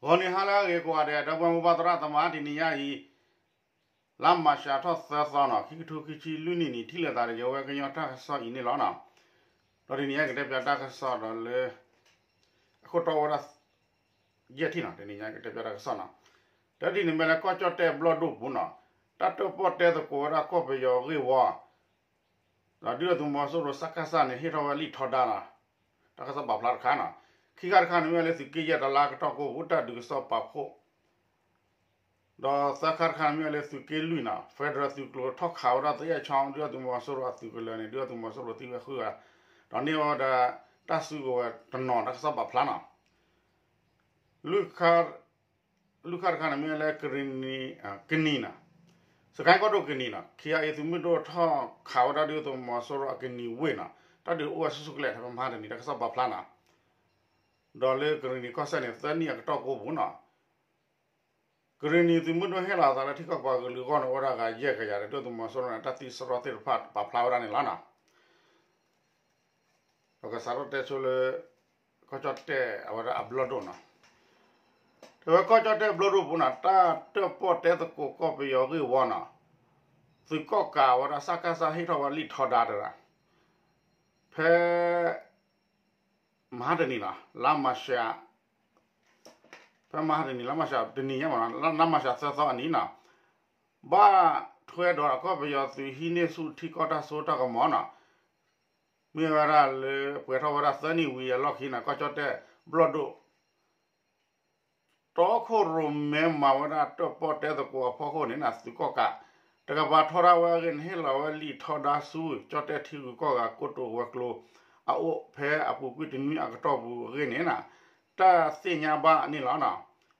ဂီၤနံၤဟါလၢအဂ့ၤကိးဂၤဒဲး ဒီပုၢ်ဝဲၢ်မိၢ်ပၢ်သရၣ်သမါ တနံၤညါအံၤ လါမၢ်ၡးထီၣ်သၢသီနီၤ ခံကထိခံဆံလွံၢ်နံၣ်န့ၣ် ထံၣ်လိာ်သးဒီးယဝဲကညီတၢ်ကစီၣ်အံၤန့ၣ်လီၤနီၤ. ဒီးတနံၤညါကတဲပၠးတၢ်ကစီၣ်ဒီးလၢ အခိၣ်တီဝဲဒၣ် ယဲၢ်ထံၣ်နီၤ တနံၤညါကတဲပၠးတၢ်ကစီၣ်နီၤ. တထံၣ်န့ၣ်မ့ၢ်လၢကီၢ်ကၠီၣ်တဲၣ်ဘျီၣ်ဒိၣ်ပူၤနီၤ တၢ်တၢၣ်ပီၣ်တဲသကိးဝဲဒၣ်ကီၢ်ပယီၤအဂ့ၢ်ဝီ ဒီးဒုၣ်ဒါသုးမီၤစိရိၤ စကစ န့ၣ် ဟ့ၣ်ထီၣ်ဝဲလံာ်ထီဒါနီၤ. တၢ်ကစီၣ်ပာ်ဖျါတခါနီၤ. ခံခါတခါန့ၣ်မ့ၢ်လၢသုးက့ယဲၢ်တလါ ကတီၢ်ကိၢ်ပူၤ တၢ်ဒုးကစီၣ်ပာ်ဖှိၣ် ဒီးသၢခါတခါန့ၣ်မ့ၢ်လၢသုးက့လွံၢ်နီၤ Federal သုးကျိၤထီၣ်ခးဝဲဒၣ်သယဲၢ်ဆီ ဒုၣ်ဒါသုးမီၤစိရိၤအသုးကလၢၤန့ၣ် ဒုၣ်ဒါသုးမီၤစိရိၤသံဝဲဃုဂၤ ဒီးန့ၢ်ဝဲဒၣ်တၢ်စုကဝဲၤတနီၤ တၢ်ကစီၣ်ပာ်ဖျါနီၤ. လွံၢ်ခါတခါန့ၣ်မ့ၢ်လၢ ကနံၤနီၤ စကဲၣ်ကီၢ်ဒိၣ်ကနံၤနီၤ ခံအံၤသုးမုၢ်ဒိၣ်ထီၣ်ခးဝဲဒၣ်ဒုၣ်ဒါသုးမီၤစိရိၤအကနံၤဝ့ၢ်နီၤ တၢ်ဒုးအိၣ်ဝဲဆူၣ်ဆူၣ်ကလဲာ် ထဲပမၤတနံၤ တၢ်ကစီၣ်ပာ်ဖျါနီၤ. ဒီးလၢကနံၤနီၤကီၢ်စဲၣ်န့ၣ် သၢနံၣ်အကတီၢ်ကိၢ်ပူၤနီၤ ကရ့ၣ်နံၤသုးမုၢ်ဒိၣ်ဟ့ၣ်လီၤအသးလၢထံကီၢ်ပှၤကလုာ်အဂီၢ်န့ၣ် အိၣ်ဝဲဒၣ်ဂၤယဲၢ်ကယၤဒီး ဒုၣ်ဒါသုးမီၤစိရိၤန့ၣ် တၢ်သံစရီသ့ၣ်တဖၣ်ပာ်ဖျါဝဲဒၣ်န့ၣ်လီၤနီၤ. ဒီးကစးထီၣ်တဲဆိလၢ ကီၢ်ကၠီၣ်တဲၣ်အဝဲဒၣ်အဘျီၣ်ဒိၣ်နီၤ. တဲဝဲကီၢ်ကၠီၣ်တဲၣ်ဘျီၣ်ဒိၣ်ပူၤနီၤ တၢ်တၢၣ်ပီၣ်တဲသကိးကီၢ်ပယီၤဂ့ၢ်ဝီနီၤ သုးကီၣ်ကးဝဲဒၣ် စကစ ဟ့ၣ်ထီၣ်ဝဲလံာ်ထီဒါတရၣ် ဖဲ မဟါတနံၤနီၤ လါမၢ်ၡး ဖဲမဟါတနံၤ လါမၢ်ၡးတနံၤညါမးနီၤ လါမၢ်ၡးသၢသီအနံၤနီၤ ဘၣ်ထွဲဒီးကီၢ်ပယီၤသုးဟံးန့ၢ်ဆူၣ်ထံကီၢ်တၢ်စိတၢ်ကမီၤနီၤ မ့ၢ်ဝဲဒၣ်လၢပှဲၤထီၣ်ဝဲဒၣ်သၢနံၣ်ဝံၤအလီၢ်ခံနီၤ ကီၢ်ကၠီၣ်တဲၣ်ဘျီၣ်ဒိၣ် တီခိၣ်ရိၣ်မဲမၤဝဲဒၣ်တၢၣ်ပီၣ်တဲသကိးအဖီခိၣ်န့ၣ်နီၤ သုးကီၣ်ကး တကပၤထီဒါဝဲအဂ့ၢ်န့ၣ် ဟ့ၣ်လီၤဝဲလံာ်ထီဒါဆူ ကၠီၣ်တဲၣ်ထံဂုၤကီၢ်ဂၤကိတိာ်ဝဲၤကျိၤ အအိၣ်ဖဲအပူၤကွံာ်တနွံအကတီၢ်ပူၤအဂ့ၢ်န့ၣ်နီၤ တၢ်သ့ၣ်ညါဘၣ်န့ၣ်လီၤနီၤ.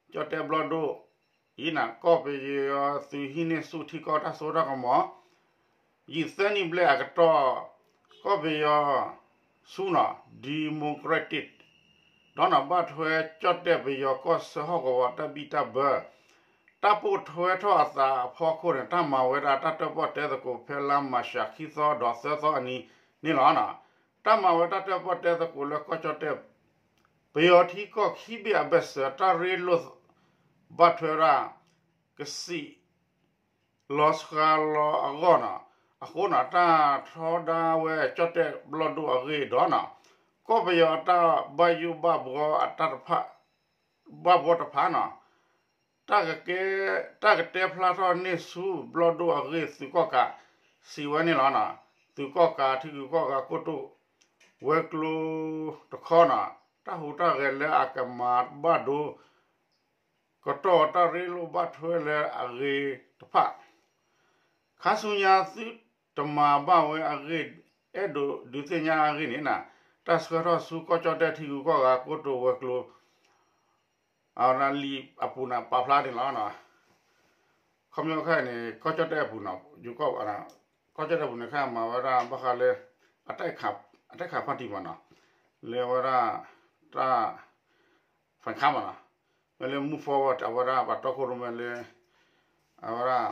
ကၠီၣ်တဲၣ်ဘျီၣ်ဒိၣ် အံၤနီၤ ကီၢ်ပယီၤသုးဟံးန့ၢ်ဆူၣ်ထံကီၢ်တၢ်စိတၢ်ကမီၤ ယံာ်သၢနံၣ်ဘျဲၣ်အကတီၢ် ကီၢ်ပယီၤဆူၣ်နီၤ Democratic ဒီးနီၤ ဘၣ်ထွဲကၠီၣ်တဲၣ်ပယီၤကီၢ်ဆၢဟီၣ်ကဝီၤတၢ်ဘံၣ်တၢ်ဘၢ တၢ်ပိာ်ထွဲထီၣ်အသးအဖီခိၣ်န့ၣ် တၢ်မၤဝဲဒၣ်တၢ်တၢၣ်ပီၣ်တဲသကိးဖဲလါမၢ်ၡးခံသီဒီးသၢသီအနံၤန့ၣ်လီၤ. တၢ်မၤဝဲတၢ်တၢၣ်ပီၣ်တဲသကိးလၢကီၢ်ကၠီၣ်တဲၣ် ပယီၤထံကီၢ်ခံဘ့ၣ်အဘၢၣ်စၢၤ တၢ်ရ့လိာ်ဘၣ်ထွဲဝဲဒၣ် ကစံး လီၤစှၤလီၤအဂီၢ်နီၤ, အဃိနီၤ တၢ်ထီဒါဝဲကၠီၣ်တဲၣ်ဘျီၣ်ဒိၣ်အဂ့ၢ်ဒီးနီၤ, ကီၢ်ပယီၤအတၢ်ဘၣ်ယိၣ်ဘၣ်ဘှီအတၢ်တဖၣ်, ဘၣ်ဘှီတဖၣ်နီၤ, တၢ်ကကဲ, တၢ်ကတဲဖျါထီၣ်န့ၢ်ဆူဘျီၣ်ဒိၣ်အဂ့ၢ်သုးကီၣ်ကး စံးဝဲန့ၣ်လီၤနီၤ, သုးကီၣ်ကးထံဂုၤကီၢ်ဂၤကိတိာ်ဝဲၤကျိၤတခီနီၤ, တၢ်ဟူးတၢ်ဂဲၤလၢအကမၤဘၣ်ဒိ ကတီၢ်တၢ်ရ့လိာ်ဘၣ်ထွဲလၢအဂ့ၤတဖၣ်, ခါဆူညါသုတမၤဘၣ်ဝဲအဂ့ၢ် အဲၣ်ဒိးဒုးသ့ၣ်ညါအဂ့ၢ်န့ၣ်နီၤ, တၢ်ဆှၢထီၣ်ဆူကီၢ်ကၠီၣ်တဲၣ်ထံဂုၤကီၢ်ဂၤကိတိာ်ဝဲၤကျိၤ အဝဲဒၣ်လံာ်အပူၤန့ၣ် ပာ်ဖျါန့ၣ်လီၤ. ခီပညီခဲအံၤန့ၣ် ကီၢ်ကၠီၣ်တဲၣ်အပူၤနီၤ, ယိၤကီၣ်, ကီၢ်ကၠီၣ်တဲၣ်အပူၤန့ၣ် ခဲအံၤမၤဝဲဒၣ်ဘၣ်ဃးလၢ အတၢ်ခး, အတၢ်ခးဖါတံၢ်မးနီၤ, လၢအဝဲဒၣ် တၢ် ဖဲခါမးနီၤ, မ့ၢ်လၢ move forward အဝဲဒၣ်ပှၤတီခိၣ်ရိၣ်မဲလၢ အဝဲဒၣ်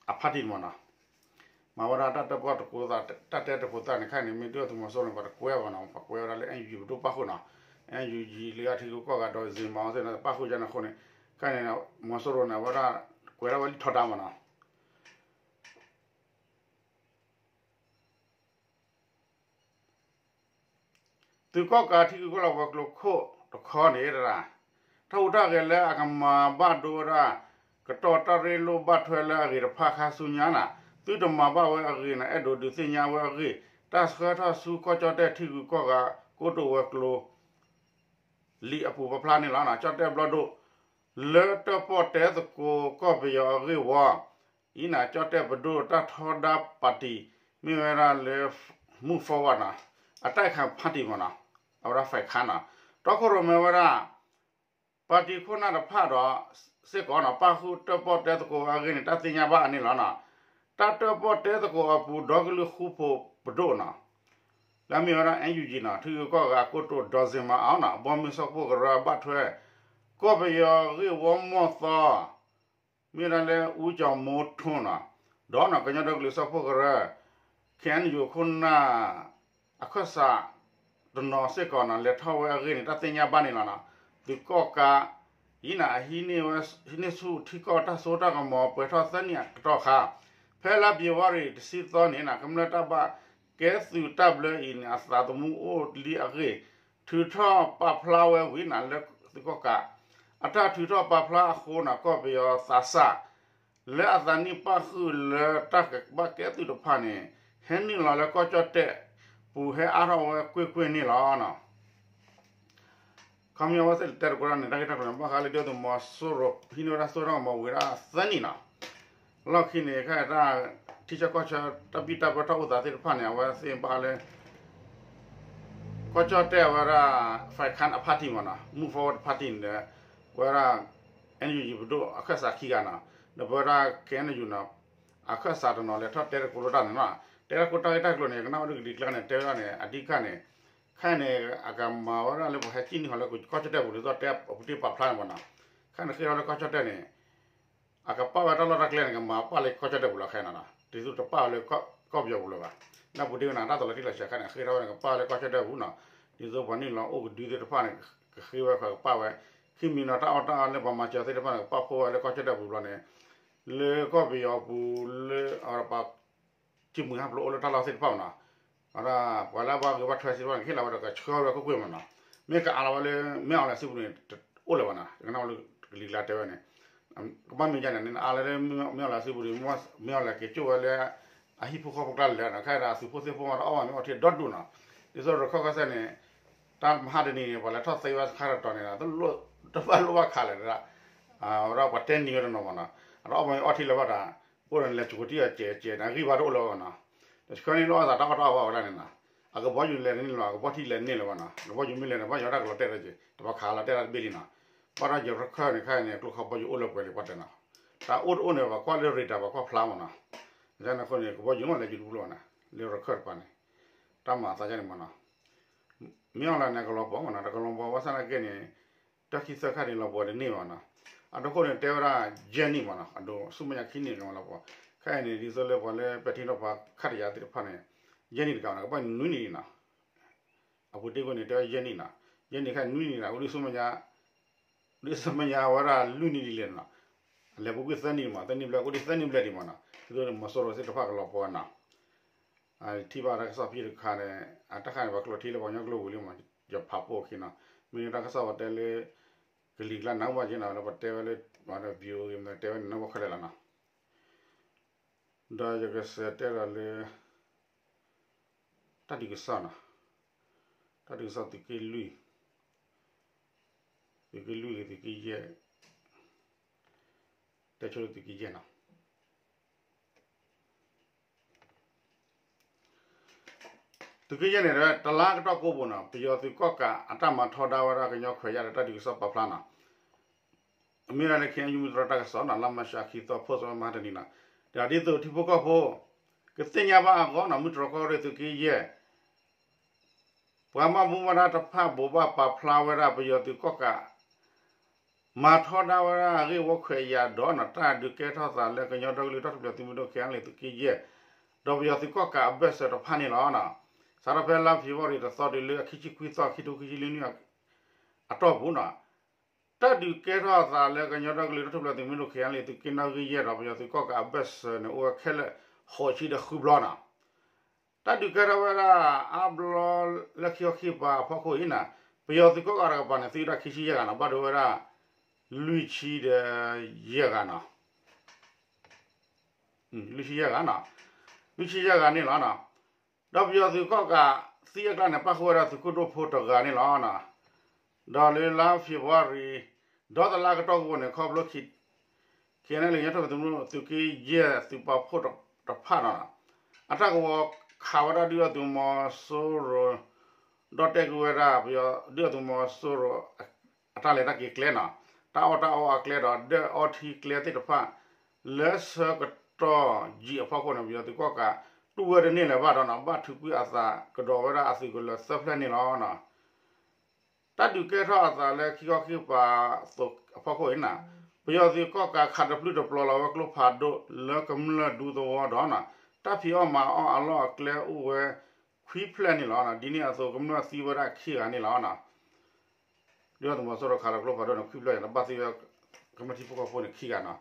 အဖါတံၢ်မးနီၤ, မၤဝဲဒၣ်တၢ်တၢၣ်ပီၣ်သကိးသး တၢ်တဲသကိးသးန့ၣ် ခဲအံၤန့ၣ် မ့ၢ်ဒုၣ်ဒါသုးမီၤစိရိၤန့ၣ် ပှၤတကွဲးဘၣ်နီၤ, ပှၤကွဲးဝဲဒၣ်လၢ NUG ပဒိၣ်ပၣ်ဃုာ်နီၤ, NUG လၢအထံဂုၤကီၢ်ဂၤဒီး Zeme အီၤသ့ၣ်န့ၣ် ပၣ်ဃုာ်ယါန့ၣ်အဃိန့ၣ်, ခဲအံၤန့ၣ် မီၤစိရိၤန့ၣ် အဝဲဒၣ် ကွဲးဒၣ်ဝဲလံာ်ထီဒါမးနီၤ သုးကီၣ်ကးထံဂုၤကီၢ်ဂၤဝဲၤကျိၤခိၣ်တခီန့ၣ်တဒၣ်, တၢ်ဟူးတၢ်ဂဲၤလၢအကမၤဘၣ်ဒိဝဲဒၣ် ကတီၢ်တၢ်ရ့လိာ်ဘၣ်ထွဲလၢအဂ့ၤတဖၣ်ခါဆူညါနီၤ, သုတမၤဘၣ်ဝဲအဂ့ၢ်န့ၣ် အဲၣ်ဒိးဒုးသ့ၣ်ညါဝဲအဂ့ၢ်, တၢ်ဆှၢထီၣ်ဆူကီၢ်ကၠီၣ်တဲၣ်ထံဂုၤကီၢ်ဂၤကိတိာ်ဝဲၤကျိၤ လံာ်အပူၤပာ်ဖျါန့ၣ်လီၤ. ကၠီၣ်တဲၣ်ဘျီၣ်ဒိၣ် လၢတၢၣ်ပီၣ်တဲသကိးကီၢ်ပယီၤအဂ့ၢ်ဝီ အံၤန့ၣ် ကၠီၣ်တဲၣ်ပဒိၣ်တၢ်ထီဒါပၣ်တံၣ် မ့ၢ်ဝဲဒၣ်လၢ Move Forward နီၤ, အတၢ်ခးဖါတံၢ်မးနီၤ, အဝဲဒၣ် ဖဲခါနီၤ, တီခိၣ်ရိၣ်မဲဝဲဒၣ် ပၣ်တံၣ်ခိၣ်နၢ်တဖၣ်ဒီး စ့ၢ်ကီးနီၤ ပၣ်ဃုာ်တၢၣ်ပီၣ်တဲသကိးအဂ့ၢ်န့ၣ် တၢ်သ့ၣ်ညါဘၣ်အန့ၣ်လီၤနီၤ. တၢ်တၢၣ်ပီၣ်တဲသကိးအပူၤ ဒီကလုာ်ဃူဖိးပဒိၣ်နီၤ လၢအမ့ၢ်ဝဲဒၣ် NUG နီၤ ထံဂုၤကီၢ်ဂၤကိတိာ် ဒီး Zeme အီၤနီၤ ဘီမုၢ်စၢဖှိၣ်ကရၢဘၣ်ထွဲ ကီၢ်ပယီၤဂ့ၢ်ဝီမီၢ်သီ မ့ၢ်ဝဲဒၣ်လၢ အူကၠီၤမိၢ်ထူနီၤ, ဒီးနီၤ ကညီဒီကလုာ်စၢဖှိၣ်ကရၢ KNU ခိၣ်နၢ် အခၢၣ်စးတနီၤစ့ၢ်ကီးနီၤ လဲၤထီၣ်ဝဲအဂ့ၢ်န့ၣ် တၢ်သ့ၣ်ညါဘၣ်န့ၣ်လီၤနီၤ. သုးကီၣ်ကး အံၤန့ၣ် အဟံးန့ၢ်ဝဲ ဟံးန့ၢ်ဆူၣ်ထံကီၢ်တၢ်စိတၢ်ကမီၤပှဲၤထီၣ်သၢနံၣ်အကတီၢ်ခါ, ဖဲလါဖ့ၤဘြူၤအါရံၤတဆံသီန့ၣ် ကမျၢၢ်တၢ်ဘၣ်ကဲသုးတၢ်ဘျၢအံၤန့ၣ် အသးသမူအိၣ်လံအဂ့ၢ် ထုးထီၣ်ပာ်ဖျါဝဲဝံၤန့ၣ် လၢသုးကီၣ်ကး အတၢ်ထုးထီၣ်ပာ်ဖျါအဃိန့ၣ် ကီၢ်ပယီၤသးစၢ် လၢအသးနံၣ်ပၣ်ဃုာ်လၢတၢ်ဘၣ်ကဲသုးတဖၣ်န့ၣ် ဟဲနုာ်လီၤလၢကီၢ်ကၠီၣ်တဲၣ်ပူၤ ဟဲအါထီၣ်ဝဲကွ့ၢ်ကွ့ၢ်န့ၣ်လီၤ. ခီဖျိအဝဲသ့ၣ်တဲသကိးတၢ်န့ၣ် တၢ်ဂ့ၢ်တၢ်ကျိၤန့ၣ် ဘၣ်ဃးလၢဒုၣ်ဒါသုးမီၤစိရိၤ ဟံးန့ၢ်ဝဲဒၣ်စိတၢ်ကမီၤဝံၤဒၣ်သၢနံၣ်လီၤ. လီၢ်ခံန့ၣ် ခဲအံၤတၢ်ထံဆၢကီၢ်ဆၢ တၢ်ဘံၣ်တၢ်ဘၢတၢ်အိၣ်သးသ့ၣ်တဖၣ်န့ၣ် အဝဲသ့ၣ်ဘၣ်လၢ ကီၢ်ကၠီၣ်တဲၣ်ဝဲဒၣ် ဖဲခၣ်အဖါတံၢ်မ့ၢ်နီၤ Move Forward ဖါတံၢ်န့ၣ် ဝဲဒၣ် NUG ပဒိၣ်အခၢၣ်စးခံဂၤနီၤ ဒီးပဝဲဒၣ် KNU နီၤ အခၢၣ်စးတနီၤလဲၤထီၣ်တဲသကိးလိာ်တၢ်န့ၣ်နီၤ တဲသကိးတၢ်ဂ့ၢ်တၢ်ကျိၤန့ၣ် ကနၣ်ဝဲဒၣ်ကလံၤကျါန့ၣ် တဲဝဲဒၣ်န့ၣ် အဓိကန့ၣ် ခဲအံၤန့ၣ် အကမၤဝဲဒၣ်လၢပှၤဟဲစံၣ်န့ၢ်ဃီၤလၢကီၢ်ကၠီၣ်တဲၣ်ပူၤ ဒ်သိးတဲအပူၤတ့ၢ်ပာ်ဖျါန့ၣ်မ့ၢ်နီၤ ခဲအံၤန့ၣ်ဃ့ထီၣ်လၢကီၢ်ကၠီၣ်တဲၣ်န့ၣ် အကပာ်ဝဲတၢ်လီၢ်တၢ်ကျဲန့ၣ် ကမၤပာ်လၢကီၢ်ကၠီၣ်တဲၣ်ပူၤလီၤခဲအံၤနီၤ ဒ်သိးတပာ်ဝဲလၢကီၢ်ပယီၤပူၤလၢၤဘၣ်. လၢအပူၤတ့ၢ်ဝဲန့ၣ် တၢ်သိးလီၤတံၢ်လီၤဆဲးခဲအံၤန့ၣ် ဃ့ထီၣ်ဝဲန့ၣ် ကပာ်လၢကီၢ်ကၠီၣ်တဲၣ်ပူၤနီၤ ဒ်သိးပှၤနုာ်လီၤအိၣ်ကဒုသ့ၣ်တဖၣ်န့ၣ် ကဃ့ဝဲဃီၤကပာ်ဝဲ ခံမံၤနီၤ တၢ်အီၣ်တၢ်အီလၢပှၤမၤစၢၤသ့ၣ်တဖၣ်န့ၣ် ကပာ်ဖှိၣ်ဝဲလၢကီၢ်ကၠီၣ်တဲၣ်ပူၤဘျီန့ၣ် လၢကီၢ်ပယီၤပူၤလၢအပှၤ ကံၢ်မုၢ်ဟးဖျိးအိၣ်လၢတၢ်လီၢ်သ့ၣ်တဖၣ်မ့ၢ်နီၤ အဝဲဒၣ် ပှၤလၢအဘၣ်ဂ့ၤဘၣ်ထွဲသ့ၣ်တဖၣ်န့ၣ် ကဟ့ၣ်လီၤဝဲဒီးကဆှၢဝဲကွ့ၢ်ကွ့ၢ်မ့ၢ်နီၤ မ့ၢ်ကအးလီၤဝဲလၢ မင်းအောင်လှိုင် စုပူၤန့ၣ် တအိၣ်လၢၤဘၣ်နီၤ ကနၣ်ဝဲလၢကလံၤကျါတဲဝဲန့ၣ် ကဘၣ်မ့ၢ်ဒ်န့ၣ် နအးလီၤလၢ မင်းအောင်လှိုင် စုပူၤန့ၣ် မင်းအောင်လှိုင် က့ၤကၠိၣ်ဝဲလၢ အဟံၣ်ဖိဃီဖိကျါလၢာ်နီၤ ခဲအံၤဒီးအသုးဖိသ့ၣ်ဖိမ့ၢ်တအီၣ်ဘၣ်မ့ၢ်အီထံဒီဒူၣ်နီၤ ဒ်သိးရခၢၣ်ကီၢ်စဲၣ်န့ၣ် တၢ်မဟါတနံၤန့ၣ် ပှၤလဲၤထီၣ်သ့ဝဲစခါတတီၤန့ၣ် တဘၣ်လိၣ်ဘၣ်ခးလဲၣ် အဝဲဒၣ်ပှၤတဲနံၤဝဲတနီၤမ့ၢ်နီၤ အတအီၣ်ဘၣ်မ့ၢ်အီထံလၢၤဘၣ်ဒီး အိၣ်ဒီးလဲၤစူးကတံၢ်အီၤစဲးစဲးန့ၣ် အဂံၢ်ဘါတအိၣ်လၢၤဘၣ်နီၤ တဆှၢန့ၢ်လၢအီၣ်သးတၢ်အီၣ်တၢ်အီဘၣ်ဝဲဒၣ်န့ၣ်နီၤ အကဘီယူၤလဲၤတန့ၢ်လၢၤဘၣ် အကဘီထံလဲၤတန့ၢ်လၢၤဘၣ်နီၤ ကဘီယူၤမ့ၢ်လဲၤန့ၣ် ဘၣ်ယီၤတၢ်ကလီၤတဲာ်ဒီးက့ၤ တဘၣ်ခးလီၤတဲာ်တၢ်တဘ့ၣ်လံနီၤ ဘၣ်ဒီးယရခၢၣ်န့ၣ် ခဲအံၤန့ၣ် ကျိခီဘီယူၤအိၣ်လၢပှဲၤလံပှၤတဲနီၤ တၢ်အိၣ်တအိၣ်န့ၣ် ပှၤကွၢ်လၢ radar ပှၤကွၢ်ဖျါမ့ၢ်နီၤ အန့ၣ်အဃိန့ၣ် ကဘီယူၤမ့ၢ်လဲၤယူၤတဘျီဘၣ်နီၤ လၢရခၢၣ်တပၤန့ၣ် တၢ်မၤအသးဒ်န့ၣ်မ့ၢ်နီၤ မ့ၢ်အီၤလၢန့ၣ် ကလီၤပှီၢ်မ့ၢ်နီၤ တကလီၤပှီၢ်ဘၣ်ဆၣ်သနာ်က့န့ၣ် တၢ်ခံသၢခါန့ၣ် လီၤပှီၢ်တန့ၢ်ဘၣ်နီၤ အဒိခိၣ်န့ၣ် တဲဝဲဒၣ်ယဲၢ်နံၣ်မ့ၢ်နီၤ အဒိ ဆူမဲာ်ညါခံနံၣ်န့ၣ် လီၤပှီၢ် ခဲအံၤန့ၣ် ဒ်သိးလၢပှၤလၢပဲာ်ထံနီၤဖးခါတယၤသ့ၣ်တဖၣ်န့ၣ် ယဲၢ်နံၣ်တကးနီၤ ကဘၣ်နွံနံၣ်နီၤ အပူၤတ့ၢ်ခိၣ်န့ၣ် တဲဝဲယဲၢ်နံၣ်နီၤ ယဲၢ်နံၣ်ခဲအံၤနွံနံၣ်နီၤ အိၣ်ဒ်ဆူမဲာ်ညါ ဒ်ဆူမဲာ်ညါဝဲဒၣ်လွံၢ်နံၣ်ဒ်လဲၣ်နီၤ အလဲၤပူၤကွံာ်သၢနံၣ်မ့ၢ် သၢနံၣ်ဘျဲၣ် အိၣ်ဒ်သၢနံၣ်ဘျဲၣ်ဒံးမ့ၢ်နီၤ ဒ်သိးမီၤစိရိၤသ့ၣ်တဖၣ်ကလီၤပှီၢ်နီၤ ထံၣ်ဘၣ်တၢ်ကစီၣ်ဖဲတခါန့ၣ် အတၢ်ခါန့ၣ် ပှၤကျိးထံလၢပှၤကညီကျိာ်ပူၤလံမ့ၢ် ယဖးပိာ်အခံနီၤ မ့ၢ်န့ၣ်တၢ်ကစီၣ်ပှၤတဲလၢ ကလံၤကျါနၢ်ဟူဘၣ်က့နီၤ လၢပှၤတဲဝဲလၢ ပှၤဒီး VOA မ့ၢ်တဲဝဲန့ၣ် နၢ်ဟူဘၣ်ခဲလၢာ်လီၤနီၤ ဒီးယကစံးတဲဒီးလၢ တၢ်ဒုးကစီၣ်နီၤ တၢ်ဒုးကစီၣ်သုးက့လွံၢ် သုးက့လွံၢ်ဂ့ၤ သုးက့ယဲၢ် တဲဆိလၢသုးက့ယဲၢ်နီၤ သုးက့ယဲၢ်န့ၣ် တလါကတီၢ်ကိးပူၤနီၤ ပယီၤသုးကီၣ်ကးအတၢ်မၤထီဒါဝဲဒၣ်ကညီခွဲးယာ်ဒီးတၢ်ဒုးကစီၣ်ပာ်ဖျါနီၤ မ့ၢ်ဒၣ်လၢ KNU မုၢ်တြီၢ်တၢ်ကစီၣ်နီၤ လါမးရှးခံသီ ဖိစီၤမဟါတနံၤနီၤ ဒီးဒ်သိးထံဖိကီၢ်ဖိ ကသ့ၣ်ညါဘၣ်အဂီၢ်နီၤ မုၢ်တြီၢ်ကီၢ်ရ့ၣ်သုးက့ယဲၢ် ပှၤဘၣ်မူဘၣ်ဒါတဖၣ်ဘိးဘၣ်ပာ်ဖျါဝဲဒၣ်ပယီၤသုးကီၣ်ကး မၤထီဒါဝဲဒၣ်အဂ့ၢ်ဝီခွဲးယာ်ဒီးနီၤ တၢ်ဒုးကဲထီၣ်သးလၢကညီဒီကလုာ်တၢ်ထူၣ်ဖျဲးသုးမုၢ်ဒိၣ် KNLA သုးက့ယဲၢ် ဒီးပယီၤသုးကီၣ်ကးအဘၢၣ်စၢၤတဖၣ်န့ၣ်လီၤ. စးထီၣ်ဖဲလါဖ့ၤဘြူၤအါရံၤတသီတုၤလၢအခံဆံခွံသီ ခံထိခံဆံလွံၢ်နံၣ်အတီၢ်ပူၤနီၤ တၢ်ဒုးကဲထီၣ်အသးလၢကညီဒီကလုာ်တၢ်ထူၣ်ဖျဲးသုးမုၢ်ဒိၣ် KNLA သုးက့နီၣ်ဂံၢ်ယဲၢ်ဒီးပယီၤသုးကီၣ်ကးအဘၢၣ်စၢၤန့ၣ် အိၣ်ဝဲခဲလၢာ် ဃိးဆံဒီးဃုဘျီနီၤ တၢ်ဒုးကဲထီၣ်ဝဲဒၣ်အါဘျီလၢခံခီခံကပၤအဖီခိၣ်အံၤနီၤ ပယီၤသုးကီၣ်ကးတကပၤန့ၣ် သံဝဲဒၣ်ခံဆံယဲၢ်ဂၤနီၤ ဘၣ်ဒိဝဲဒၣ် လွံၢ်ဆံဒီးယဲၢ်ဂၤနီၤ လွံၢ်ဆံယဲၢ်ဂၤနီၤ လွံၢ်ဆံယဲၢ်ဂၤန့ၣ်လီၤ. ဒီးပယီၤသုးကီၣ်ကးသံအကျါန့ၣ် ပၣ်ဃုာ်ဝဲဒၣ်သုးခိၣ်ဒိၣ်ဖိတဂၤန့ၣ်လီၤ. ဒီးလၢလါဖ့ၤဘြူၤအါရံၤ ဒီးတလါကတီၢ်ကဝီၤန့ၣ် ခီဖျိ KNLA ကညီတၢ်ပၢၢ်သးမူသုးက့ယဲၢ်သုးပာ်ဖှိၣ်တဖၣ်နီၤ အတၢ်ကဝီၤခးဝဲဒၣ်ဒုၣ်ဒါသုးမီၤစိရိၤ ဒီးတဲာ်ကွံာ်ဝဲဒၣ်ပယီၤဒုၣ်ဒါသုးမီၤစိရိၤ အတၢ်လဲၤတၢ်က့ၤကျဲနီၤ တၢ်အီၣ်တၢ်အီအကျဲဒီး ဒၢၣ်အီထံကျဲသ့ၣ်တဖၣ် လၢဆၢကတီၢ်ယံာ်အဖီခိၣ်န့ၣ် ပယီၤသုးကီၣ်ကး တူၢ်ဝဲတန့ၢ်လၢၤဘၣ်ဒီးနီၤ ဘၣ်ထုးကွံာ်အသးကဒီးဝဲဒၣ်အသုးကလၢၤသၢဖျၢၣ်န့ၣ်လီၤ. တၢ်ဒုးကဲထီၣ်အသးလၢခံခီခံကပၤအဖီခိၣ်အံၤနီၤ ပယီၤသုးကီၣ်ကးခးတပျုၢ်တပျီၤလီၤဝဲကျိဖးဒိၣ်လၢကမျၢၢ်ဒူသဝီဒီးနီၤ တၢ်ဖံးအီၣ်မၤအီၣ်အလီၢ်အကျဲအိၣ်ဝဲခွံဖျၢၣ်န့ၣ်လီၤ. ဒ်န့ၣ်အသိးကမျၢၢ်သံဝဲဒၣ်ခံဂၤန့ၣ်လီၤ. ဒုၣ်ဒါသုးမီၤစိရိၤခးလီၤကျိဖးဒိၣ်န့ၣ် ခွံဖျၢၣ်န့ၣ် ဘၣ်သံဝဲ ကမျၢၢ်ထံဖိကီၢ်ဖိန့ၣ် ခံဂၤနီၤ.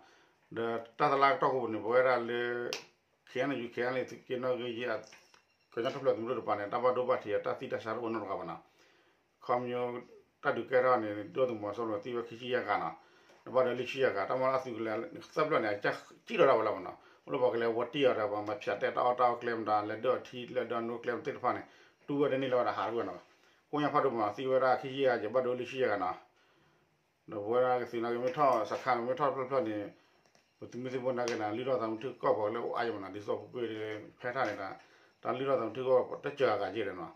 ဒီးတၢ်တလါကတီၢ်ကိးပူၤန့ၣ် ပဝဲဒၣ်လၢ ခ့ၣ်အဲၣ်ယူၣ် ခ့ၣ်အဲၣ်ယူၣ် သုးက့နီၣ်ဂံၢ်ယဲၢ် ကညီတဖျၢၣ်သုးမုၢ်ဒိၣ်တပၤန့ၣ် တၢ်ဘၣ်ဒိဘၣ်ထံးအတၢ်သံတၢ်ဆါတအိၣ်နီတဂၤဘၣ်နီၤ. ခီဖျိတၢ်ဒုးကဲထီၣ်န့ၣ် ဒုၣ်ဒါသုးမီၤစိရိၤသံဝဲခံဆံယဲၢ်ဂၤနီၤ. ဒီးဘၣ်ဒိလၢခံဆံယဲၢ်ဂၤ တၢ်မၤလၢအသုးကလၢၤ သၢဖျၢၣ်န့ၣ် အကံၣ်ထီၣ်ဒၣ်ဝဲလီၤမးနီၤ. အိၣ်လၢပှၤကလဲၤဝီတံၢ်အီၤဒီး ပှၤမၤဖၠးတဲတၢ်အီၣ်တၢ်အီကျဲမတၤ လဲၤဒၢၣ်အီၤထံ လဲၤဒၢၣ်အီၤနိကျဲမသ့ၣ်တဖၣ်န့ၣ် တူၢ်ဝဲတန့ၢ်လၢၤဝဲဒၣ်ဟးတဝဲနီၤ. ကိညါဖးဒိၣ်မး သံဝဲဒၣ်ခံဆံယဲၢ်ဂၤ ဘၣ်ဒိလၢခံဆံယဲၢ်ဂၤနီၤ. ဒီးပဝဲဒၣ်ကသံၣ်နီၤ ကမ့ၢ်ထီၣ်စခါ ကမ့ၢ်ထီၣ်တဖျၢၣ်တဖျၢၣ်န့ၣ် ပသုးမုၢ်သံၣ်ဘိနာ်က့န့ၣ် လုၢ်ထီၣ်သးမုာ်ထံကီၢ်ပှၤလၢအိၣ်အါယဲၢ်မးနီၤ ဒ်သိးပူၤကွံာ်ဖဲထၣ်န့ၣ်ဒီး တၢ်လုၢ်ထီၣ်သးမုာ်ထံကီၢ်တစၢၤအဂၤက့ၤဒီးနီၤ.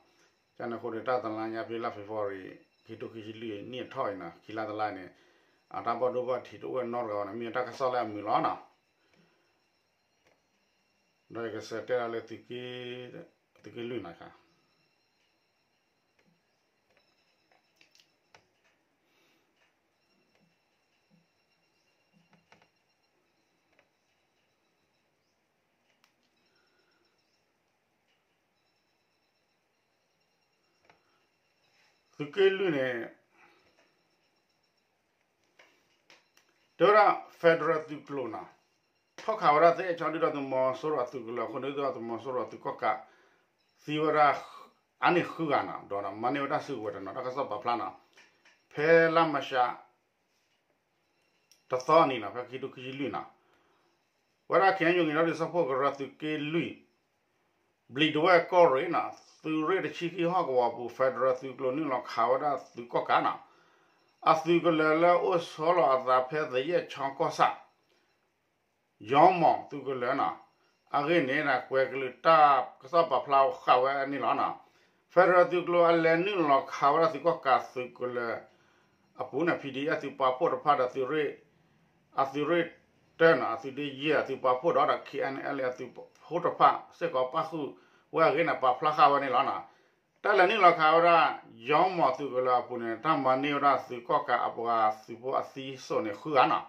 ကန့ၣ်အဃိန့ၣ် တၢ်တလါညါဖဲလါ February ခံထိခံဆံလွံၢ်နံၣ်အထီၣ်အံၤနီၤ ခံလါတလါန့ၣ် အတၢ်ဘၣ်ဒိဘၣ်ထံးတအိၣ်နီတဂၤဘၣ်နီၤ မ့ၢ်တၢ်ကစီၣ်လၢအမုာ်လီၤနီၤ. ဒီးယကစံးတဲဒၣ်လၢ သုးက့လွံၢ်နီၤခါ သုးက့လွံၢ်န့ၣ် တဲဝဲဒၣ် federal သုးကျိၤနီၤ ထီၣ်ခးဝဲဒၣ်သ့ၣ်အဲၣ်ဆီဒုၣ်ဒါသုးမီၤစိရိၤအသုးကလၢၤအဃိန့ၣ် ဒုၣ်ဒါသုးမီၤစိရိၤအသုးကီၣ်ကး သံဝဲဒၣ် အါန့ၢ်ဃုဂၤနီၤ ဒီးမၤန့ၢ်ဝဲဒၣ်စုကဝဲၤတနီၤ တၢ်ကစီၣ်ပာ်ဖျါနီၤ ဖဲလါမၢ်ၡး တသီအနံၤနီၤ ဖဲခံထိခံဆံလွံၢ်နီၤ ဝဲဒၣ် ခ့ၣ်အဲၣ်ယူၣ် ကညီဒီကလုာ်စၢဖှိၣ်ကရၢသုးက့လွံၢ် ဘျံးဒဝဲၢ်ကီၢ်ရ့ၣ်နီၤ သုးရ့ၣ်တဆံခံဟီၣ်ကဝီၤပူၤ federal သုးကျိၤနုာ်လီၤခးဝဲဒၣ်သုးကီၣ်ကးနီၤ အသုးကလၢၤလၢအိၣ်ဆီလီၤအသးဖဲသယဲၢ်ဆီကီၢ်ဆၣ် ယီမီၢ်သုးကလၢၤနီၤ အဂ့ၢ်န့ၣ် ကွဲၤကလုာ်တၢ်ကစီၣ်ပာ်ဖျါဃာ်ဝဲန့ၣ်လီၤနီၤ federal သုးကျိၤအလဲၤနုာ်လီၤခးဝဲဒၣ်သုးကီၣ်ကးသုးကလၢၤအပူၤန့ၣ် ဖံးဒံၣ်အဲၣ် သုးပာ်ဖှိၣ်တဖၣ်ဒီးသုးရ့ၣ် အသုးရ့ၣ်တၢနီၤ အသုးဒ့ယဲၢ်အသုးပာ်ဖှိၣ်ဒီး ဒီး ခ့ၣ်အဲၣ်ယူၣ် အသုးဖိတဖၣ် စ့ၢ်ကီးပၣ်ဃုာ်ဝဲအဂ့ၢ်န့ၣ် ပာ်ဖျါဃာ်ဝဲန့ၣ်လီၤနီၤ တၢ်လဲၤနုာ်လီၤခးဝဲဒၣ် ယီမီၢ်သုးကလၢၤအပူၤန့ၣ် တၢ်မၤန့ၢ်ဝဲဒၣ်သုးကီၣ်ကးအပှၤသုးဖိအသံစိၣ်န့ၣ် ဃုဂၤနီၤ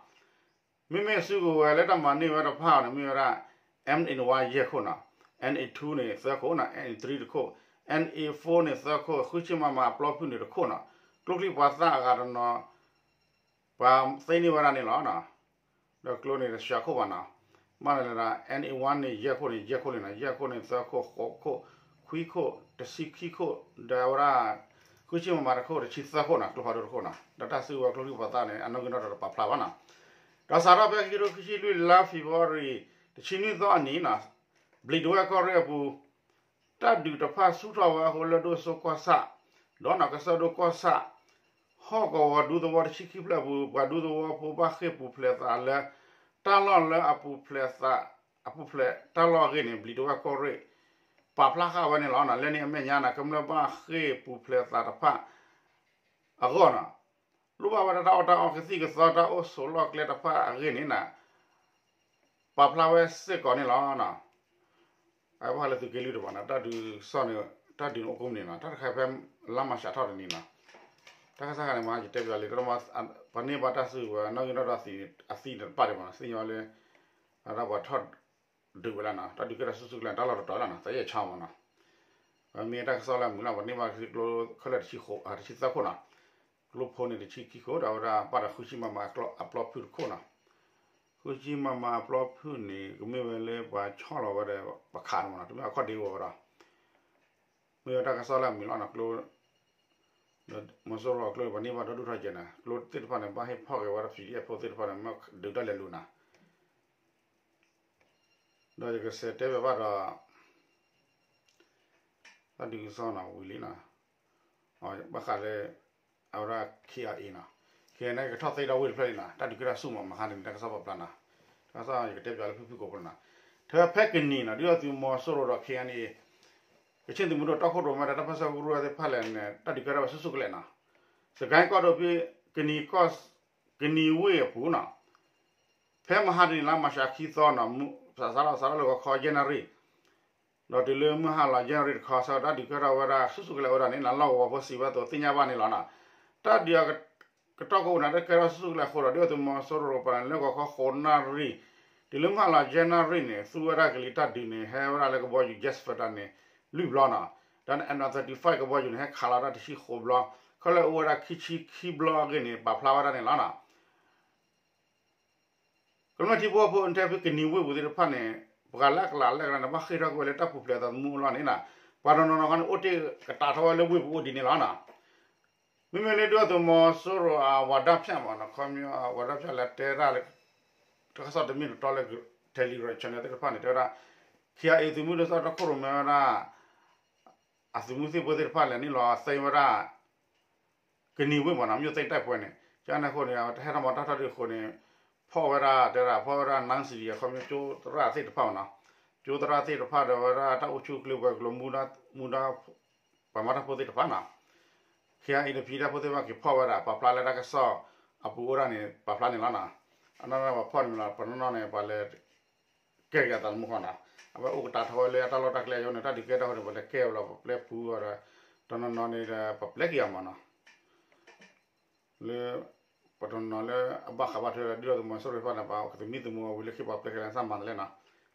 မ့မ့ၢ်စုကဝဲၤလၢတၢ်မၤန့ၢ်ဝဲတဖၣ်န့ၣ် မ့ၢ်ဝဲဒၣ် M A one ယဲၢ်ခိၣ်နီၤ N A two န့ၣ်သၢခိၣ်နီၤ N A three တခိၣ် N A four န့ၣ်သၢခိၣ် ဃုဆံ MM အပျီဖုၣ်န့ၣ်တခိၣ်နီၤ ကျိချံမျိာ်သၣ်အဂၤတနီၤ ပှၤသ့န့ၢ်ဝဲဒၣ်န့ၣ်လီၤ. ဒီးကျိန့ၣ်တဆံခိၣ်ဘၣ်နီၤ မ့ၢ်လၢ N A one န့ၣ် ယဲၢ်ခိၣ်န့ၣ် ယဲၢ်ခိၣ်န့ၣ်နီၤ ယဲၢ်ခိၣ်န့ၣ်သၢခိၣ် ဃိးခိၣ် ခွံခိၣ် တဆံခံခိၣ် ဒီးဝဲဒၣ် ဃုဆံ MM တခိၣ် တဆံသၢခိၣ်နီၤ ကျိဖးဒိၣ်တခိၣ်နီၤ ဒီးတၢ်စုကဝဲၤကျိချံမျိာ်သၣ်န့ၣ် အနီၣ်ဂံၢ်နီၣ်ဒွးတပာ်ဖျါဘၣ်နီၤ ဒီးစးထီၣ်ဖဲခံကထိခံဆံလွံၢ် လါ February တဆံနွံသီအနံၤနီၤ ဘျံးဒဝဲၢ်ကီၢ်ရ့ၣ်အပူၤ တၢ်ဒုးတဖၣ်ဆူၣ်ထီၣ်ဝဲအဃိ လၢၢ်ဒိၣ်စိကီၢ်ဆၣ် ဒီးနီၢ်ကစၢၢ်ဒိၣ်ကီၢ်ဆၣ် ဟီၣ်ကဝီၤဒူသဝီတဆံခံဖျၢၣ်အပူၤ ပှၤဒူသဝီဖိဘၣ်ဃ့ၢ်ပူၤဖျဲးသးလၢ တၢ်လီၢ်လၢအပူၤဖျဲးသး အပူၤဖျဲးတၢ်လီၢ်အဂ့ၢ်န့ၣ် ဘျံးဒဝဲၢ်ကီၢ်ရ့ၣ် ပာ်ဖျါဃာ်ဝဲန့ၣ်လီၤ. လၢန့ၣ်အမဲာ်ညါန့ၣ် ကမျၢၢ်ဘၣ်ဃ့ၢ်ပူၤဖျဲးသးတဖၣ် အဂီၢ်နီၤ လိၣ်ဘၣ်ဝဲဒၣ်တၢ်အီၣ်တၢ်အီကသံၣ်ကသီတၢ်အိၣ်ဆိးလီၢ်ကျဲတဖၣ်အဂ့ၢ်န့ၣ်နီၤ ပာ်ဖျါဝဲစ့ၢ်ကီးန့ၣ်လီၤ. အဝဲဟးလၢသုးက့လွံၢ်တဘၣ်နီၤ တၢ်ဒုးကစီၣ်န့ၣ် တၢ်ဒုးန့ၣ်အိၣ်ကိးမုၢ်နံၤနီၤ တၢ်တခါဖဲလါမၢ်ၡးထီၣ်တနံၤနီၤ တၢ်ကစီၣ်ခါန့ၣ် မ့ၢ်ယတဲပျးလံ တၢ်မ့ၢ် ပှၤန့ၢ်ဘၣ်တၢ်စုကဝဲၤ နီၣ်ဂံၢ်နီၣ်ဒွးသံး အသံတပာ်ဒံးဘၣ်နီၤ သ့ၣ်ညါလၢ အဝဲဒၣ်ပှၤထီၣ်ဒုးဝဲလၢနီၤ တၢ်ဒုးကဲထီၣ်ဆူၣ်ဆူၣ်ကလဲာ် တၢ်လီၢ်တတီၤလီၤနီၤ သယဲၢ်ဆီမ့ၢ်နီၤ မ့ၢ်တၢ်ကစီၣ်လၢအမုာ်လီၤ ပှၤန့ၢ်ဘၣ်ကျိခဲလၢာ်တဆံသၢခိၣ်နီၤ ကျိဖိန့ၣ်တဆံခံခိၣ် ဒီးအဝဲဒၣ်ပာ်ဒီးဃုဆံ MM အပျီဖုၣ်တခိၣ်နီၤ ဃုဆံ MM အပျီဖုၣ်န့ၣ် ကမ့ၢ်ဝဲလၢပှၤဆီၣ်လီၤဝဲဒီး ပခးန့ၣ်မ့ၢ်နီၤ တမ့ၢ်အခီၣ်ဒ့ဝဲဒီး မ့ၢ်ဝဲတၢ်ကစီၣ်လၢအမုာ်လီၤနီၤ ကျိ မီၤစိရိၤအကျိ ပှၤန့ၢ်ဘၣ်ဒီဒူၣ်ထီၣ်ကဲန့ၣ် ကျိသ့ၣ်တဖၣ်န့ၣ် ဘၣ်ဟ့ၣ်ဖီၣ်က့ၤဝဲဒၣ် ပီၣ်ဒံၣ်အဲၣ်ဖိသ့ၣ်တဖၣ်န့ၣ် မ့ၢ်ဒုးတၢ်လဲၤလူၤနီၤ ဒီးယကစံးတဲဘၣ်ဘၣ်ဒီး တၢ်ဒုးကစီၣ်နီၤ ဝံၤလံနီၤ ဘၣ်ဃးလၢ အဝဲဒၣ် K I A နီၤ K I A န့ၣ် ကထီၣ်သ့ဒီးဝ့ၢ်တဖျၢၣ်လံနီၤ တၢ်ဒုးကဲထီၣ်ဆူၣ်မး မဟါတနံၤ တၢ်ကစီၣ်ပာ်ဖျါနီၤ တၢ်ကစီၣ်ယကတဲပျးလၢဖုၣ်ဖုၣ်ကိာ်ပူၤနီၤ ထဲဖဲကနံၤနီၤ ဒုၣ်ဒါသုးမီၤစိရိၤဒီး K I A ကချ့ၣ်သုးမုၢ်ဒိၣ်တီခိၣ်ရိၣ်မဲဒီး တၢ်ပၢဆှၢကရူၢ်သ့ၣ်တဖၣ်လဲၣ်န့ၣ် တၢ်ဒုးကဲထီၣ်ဝဲဆူၣ်ဆူၣ်ကလဲာ်နီၤ စကဲကီၢ်ဒိၣ်ဖဲ ကနံၤကီၢ် ကနံၤဝ့ၢ်အပူၤနီၤ ဖဲမဟါတနံၤလါမၢ်ၡးခံသီနီၤ စးထီၣ်စးထီၣ်လၢဂီၤခီယဲၢ်နၣ်ရံၣ် ဒီးတုၤလၢမုၢ်ဟါလီၤယဲၢ်နၣ်ရံၣ်တခီ ဆၢကတီၢ်ဒုးကဲထီၣ်ဝဲဒၣ်ဆူၣ်ဆူၣ်ကလဲာ်ဝဲဒၣ်န့ၣ် လီၢ်ကဝီၤဖိစံးဝဲအသိးသ့ၣ်ညါဘၣ်န့ၣ်လီၤနီၤ တၢ်ဒုးအကတီၢ်ကိးပူၤန့ၣ် တၢ်ကဲထီၣ်ဆူၣ်ဆူၣ်ကလဲာ်အဃိဒီး ဒုၣ်ဒါသုးမီၤစိရိၤပၤန့ၣ် လၢဂီၤခီဃိးနၣ်ရံၣ် တုၤလၢမုၢ်ဟါလီၤယဲၢ်နၣ်ရံၣ်န့ၣ် သူဝဲဒၣ်ကလံၤတၢ်ဒုးန့ၣ် ဟဲဝဲဒၣ်လၢကဘီယူၤ Jet Fighter န့ၣ် လွံၢ်ဘျီနီၤ ဒီး M thirty-five ကဘီယူၤန့ၣ် ဟဲခးလီၤတၢ်တဆံဃိးဘျီ ခီလၢအိၣ်ဝဲဒၣ်ခံဆံခံဘျီအဂ့ၢ်န့ၣ် ပာ်ဖျါဝဲဒၣ်န့ၣ်လီၤနီၤ. ကမျၢၢ်ထံဖိကီၢ်ဖိ နထဲဖဲကနံၤဝ့ၢ်ပူၤသ့ၣ်တဖၣ်န့ၣ် ပှၤလၢအကလးလဲၣ်ကလးန့ၣ် ဘၣ်ဃ့ၢ်ထီၣ်ကွံာ်ဝဲလၢတၢ်ပူၤဖျဲးအသးသမူအလီၢ်န့ၣ်နီၤ, ပှၤတနီၤနီၤခီန့ၣ် အိၣ်တ့ၢ်ကတာ်ထီၣ်ဝဲလၢဝ့ၢ်ပူၤအိၣ်ဒ်န့ၣ်လီၤနီၤ. မ့မ့ၢ်လၢဒုၣ်ဒါသုးမီၤစိရိၤအဝၤဒၣ်ဖၠၣ်မးနီၤ, ခီမ့ၢ်အဝၤဒၣ်ဖၠၣ်လၢတဲဒၣ်လၢ တၢ်ကစီၣ်တမ့ၢ်တတီလၢ Telegram channel သ့ၣ်တဖၣ်န့ၣ် တဲဝဲဒၣ် ခ့အ့ သုးမုၢ်ဒိၣ်စီၣ်တၢ်ခိၣ်ရိၣ်မဲဝဲဒၣ် အသုးမုၢ်သံၣ်ဘိသ့ၣ်တဖၣ်လဲၤနုာ်လီၤသ့ဝဲဒၣ် ကနံၤဝ့ၢ်မးနီၤ, မြို့သိမ်းတိုက်ပွဲန့ၣ် ကန့ၣ်အဃိန့ၣ် အဝဲတဟဲထီၣ်မၤတၢ်ထီၣ်ဒံးအဃိန့ၣ် ဖီၣ်ဝဲဒၣ် တဲဒၣ်ဖီၣ်ဝဲဒၣ် နါစံၣ်ဒံ အခီပညီကၠိသရၣ်သ့ၣ်တဖၣ်မးနီၤ, ကၠိသရၣ်သ့ၣ်တဖၣ်ဒီးဝဲဒၣ်တၢ်အိၣ်ဆူၣ်အိၣ်ချ့ဝဲၤကျိၤ မူဒါ ပှၤမၤတၢ်ဖိသ့ၣ်တဖၣ်နီၤ, ခ့အ့ အံၤတဖံတၢ်ဖိသ့ၣ်တဖၣ်က့ၤဖီၣ်ဝဲဒၣ် ပာ်ဖျါလၢတၢ်ကစီၣ်အပူၤအိၣ်ဒၣ်န့ၣ် ပာ်ဖျါန့ၣ်လီၤနီၤ. အနီၢ်နီၢ်ပှၤဖီၣ်န့ၣ်လီၤ ပနီၢ်နီၢ်န့ၣ် ပှၤလဲၤ ကဲက့ၤအသးသမူဃီနီၤ, အဝဲအိၣ်ကတာ်ထီၣ်ဝဲလၢအတၢ်လီၢ်တၢ်ကျဲအဃိန့ၣ် တၢ်ဒုးကဲထီၣ်အဃိန့ၣ် ပှၤလဲၤကဲဝဲလီၤ ပှၤပျဲပူၤအီၤဒီး တနီၤနီၤန့ၣ်ဒီး ပှၤပျဲက့ၤအီၤမးနီၤ, လၢ ပှၤတနီၤနီၤလၢအဘၣ်ဃးဘၣ်ထွဲဒီး ဒုၣ်ဒါသုးမီၤစိရိၤတဖၣ်န့ၣ် ပှၤကသမံသမိးအဝံၤလၢခံ ပှၤပျဲက့ၤလၢသးမၤတလဲၣ်နီၤ,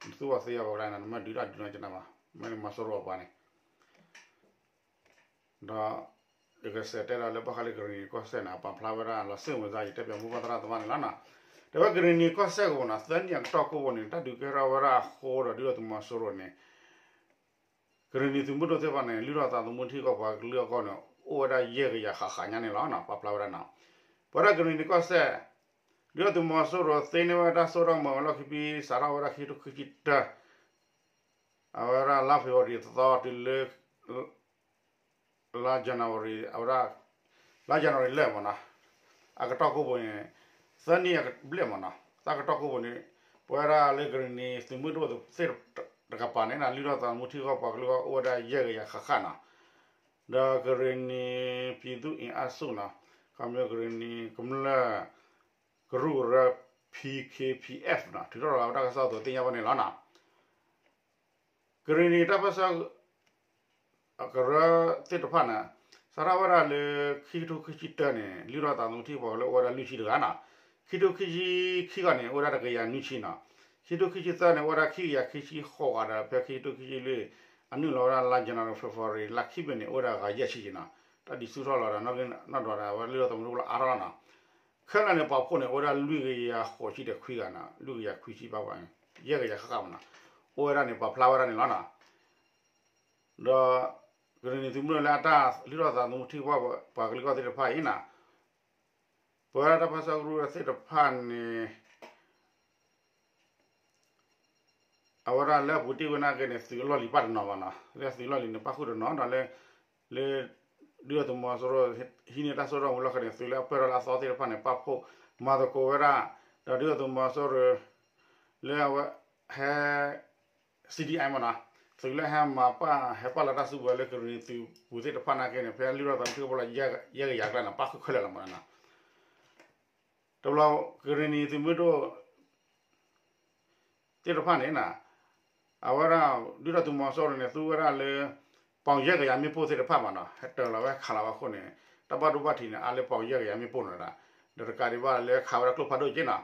နသူၣ်ဘၣ်သ့အီၤပှၤကလဲၣ်န့ၣ် နမ့ၢ်ဒုးတၢ်ဒုးနီၢ်ကနၣ်ဘၣ်, မ့ၢ်လၢမီၤစိရိၤအပှၤန့ၣ် ဒီး ယကစးတဲဒၣ်လၢဘၣ်ဃးလၢကရံၣ်နံၤကီၢ်စဲၣ်န့ၣ် အပာ်ဖျါဝဲဒၣ်လီၤစ့ၣ်ဝဲၤစါ ယတဲပၠးမိၢ်ပၢ်သရၣ်သမါန့ၣ်လီၤနီၤ. တဲဝဲကရံၣ်နံၤကီၢ်စဲၣ်ကပူၤနီၤ သၢနံၣ်အကတီၢ်ကိးပူၤန့ၣ် တၢ်ဒုးကဲထီၣ်ဝဲဒၣ်အဃိဒီး ဒုၣ်ဒါသုးမီၤစိရိၤန့ၣ် ကရံၣ်နံၤသုးမုၢ်ဒိၣ်သ့ၣ်တဖၣ်န့ၣ် လုၢ်ထီၣ်သးသမူထံကီၢ်ပှၤကလုာ်အဂီၢ်န့ၣ် အိၣ်ဝဲဒၣ်ယဲၢ်ကယၤဃၣ်ဃၣ်ညါန့ၣ်လီၤနီၤ ပာ်ဖျါဝဲဒၣ်နီၤ. ပဝဲဒၣ်ကရံၣ်နံၤကီၢ်စဲၣ် ဒုၣ်ဒါသုးမီၤစိရိၤသ့န့ၢ်ဝဲတၢ်စိတၢ်ကမီၤဝဲလီၢ်ခံ ဖဲစးထီၣ်ဝဲဒၣ်ခံကထိခံဆံတၢ အဝဲဒၣ်လါဖ့ၤဘြူၤအါရံၤသီတုၤလၢ လါ January အဝဲဒၣ် လါ January လၢမ့ၢ်နီၤ အကတီၢ်ကိးပူၤန့ၣ် သၢနံၣ်အဘျဲၣ်မ့ၢ်နီၤ တၢ်ကတီၢ်ကိးပူၤန့ၣ် ပဝဲဒၣ်လၢကရံၣ်နံၤသုးမုၢ်ဒိၣ်သ့ၣ်တကပၤန့ၣ် လုၢ်ထီၣ်သးသမူထံကီၢ်ပှၤကလုာ်အဂီၢ် အိၣ်ဝဲဒၣ်ယဲၢ်ကယၤဃၣ်ဃၣ်နီၤ ဒီးကရံၣ်နံၤ ပြည်သူ့အင်အားစုနီၤ ခီမ့ၢ်ကရံၣ်နံၤကမျၢၢ် ကရူၢ်ကရၢ P K P F နီၤ ထုးထီၣ်လီၤဝဲတၢ်ကစီၣ်အသိးသ့ၣ်ညါဘၣ်န့ၣ်လီၤနီၤ. ကရံၣ်နံၤတၢ်ပၢဆှၢ ကရၢသ့ၣ်တဖၣ်န့ၣ် စးထီၣ်ဝဲဒၣ်လၢ ခံကထိခံဆံတၢန့ၣ် လုၢ်ထီၣ်သးသမူထံကီၢ်ပှၤကလုာ်အိၣ်ဝဲဒၣ်လွံၢ်ဆံတဂၤနီၤ, ခံကထိခံဆံခံဂၤန့ၣ် အိၣ်ဝဲဒၣ်တကယၤနွံဆံနီၤ, ခံကထိခံဆံသၢန့ၣ် အိၣ်ဝဲဒၣ်ခံကယၤခံဆံဃိးဂၤဒီး ဖဲခံကထိခံဆံလွံၢ် အနုာ်လီၤဝဲဒၣ်လါ January February လါခံဘ့ၣ်န့ၣ် အိၣ်ဝဲဒၣ်ဂၤယဲၢ်ဆံနီၤ, တၢ်ဒ်ဆူၣ်ထီၣ်လီၤဒီး နီၢ်ကီၢ်နီၢ်ဒီး အဝဲလုၢ်ထီၣ်သးသမူထံကီၢ်ပှၤကလုာ်အါထီၣ်လီၤနီၤ. ခဲလၢာ်န့ၣ် ပှၤဖှိၣ်န့ၣ် အိၣ်ဝဲဒၣ်လွံၢ်ကယၤဃိးဆံဒီးခွံဂၤနီၤ, လွံၢ်ကယၤခွံဆံဘၣ်ပှၤန့ၣ် ယဲၢ်ကယၤဃၣ်ဃၣ်မ့ၢ်နီၤ, အိၣ်ဝဲဒၣ်န့ၣ် ပာ်ဖျါဝဲဒၣ်န့ၣ်လီၤနီၤ. ဒီး ကရံၣ်နံၤသုးမုၢ်ဒိၣ်လၢအတၢ်လုၢ်ထီၣ်သးသမူထံကီၢ်ပှၤကလုာ်အဂီၢ်သ့ၣ်တဖၣ်အံၤနီၤ, ပဝဲဒၣ်တၢ်ပၢဆှၢကရူၢ်သ့ၣ်တဖၣ်န့ၣ် အဝဲဒၣ်လၢအပူၤတ့ၢ်ဝဲနာ်က့န့ၣ် သုးအလီၢ်လံၤပၣ်တနီၤဘၣ်နီၤ, လၢသုးလီၢ်လံၤန့ၣ် ပၣ်ဃုာ်တနီၤဒီးလၢ လၢ ဒုၣ်ဒါသုးမီၤစိရိၤ ဟံးန့ၢ်တၢ်စိတၢ်ကမီၤလီၢ်ခံန့ၣ် သုးလၢအပၢၢ်ထီၣ်လၢအသီသ့ၣ်တဖၣ်န့ၣ် ပာ်ဖှိၣ်မၤသကိးဝဲဒၣ်, ဒီးဒုၣ်ဒါသုးမီၤစိရိၤ လၢအဝဲဟဲ C D I မ့ၢ်နီၤ, သုးလၢဟဲမၤပာ်ဟဲပာ်လီၤတၢ်စုကဝဲၤလၢကရံၣ်နံၤသုးပူၤသ့ၣ်တဖၣ်နာ်က့န့ၣ် ဖဲလုၢ်ထီၣ်သးမူထံကီၢ်ပှၤကလုာ်လီၤ ယဲၢ်ကယၤကျါန့ၣ် ပၣ်ဃုာ်ခဲလၢာ်လီၤမ့ၢ်နီၤ. တဘျီကရံၣ်နံၤသုးမုၢ်ဒိၣ် သ့ၣ်တဖၣ်န့ၣ်နီၤ, အဝဲဒၣ် ဒုၣ်ဒါသုးမီၤစိရိၤန့ၣ် သူဝဲဒၣ်လၢ ပီၣ်ယဲၢ်ကယၤမ့ၣ်ပိၢ်သ့ၣ်တဖၣ်မ့ၢ်နီၤ, ဟဲတၢၤလီၤဝဲခးလီၤဝဲအဃိန့ၣ် တၢ်ဘၣ်ဒိဘၣ်ထံးန့ၣ် အါလၢပီၣ်ယဲၢ်ကယၤမ့ၣ်ပိၢ်န့ၣ်ဒၣ်, ဒီးတကးဒံးဘၣ်လၢခးဝဲဒၣ်ကျိဖးဒိၣ်က့နီၤ,